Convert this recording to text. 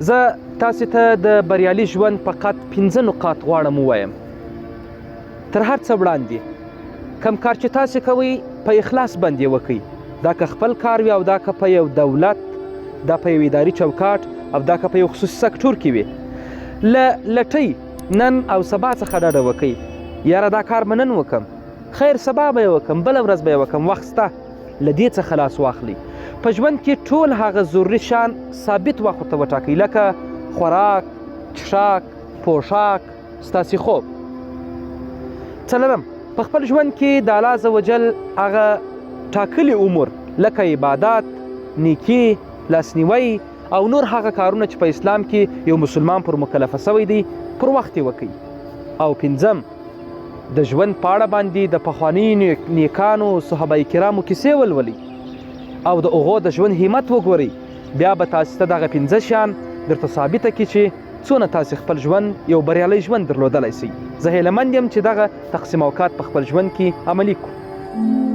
زه تاسې ته د بریالي ژوند فقط پنځه نقاط غواړم ووایم. تر هر څه وړاندې کوم کار چې تاسې کوئ په اخلاص باندې یې وکړئ، دا که خپل کار وي او دا که په یو دولت، دا په یو اداري چوکاټ او دا که په یو خصوصي سکټور کې وي. له لټۍ نن او سبا څخه ډډه وکړئ، یاره دا کار به نن وکړم، خیر سبا به یې وکړم، بله ورځ به یې وکړم، وخت شته. له دې څخه لاس واخلئ. په ژوند کې ټول هغه ضروري شیان ثابت وخت ورته وټاکئ لکه خوراک، څښاک، پوښاک، ستاسې خوب. څلورم، په خپل ژوند کې د الله عزوجل هغه ټاکلي امور لکه عبادت، نیکي، لاسنیوی او نور هغه کارونه چې په اسلام کې یو مسلمان پر مکلفه شوی دی پر وخت یې وکړئ. او پنځم، د ژوند په اړه باندې د پخوانیو نیکانو صحابه کرامو کیسې ولولئ او د هغو د ژوند همت وګورئ، بیا به تاسې ته دغه پنځه شیان درته ثابته کړي چې څونه تاسې خپل ژوند یو بریالی ژوند درلودلی شئ. زه هیله مند یم چې دغه تقسیم اوقات په خپل ژوند کې عملي کړو.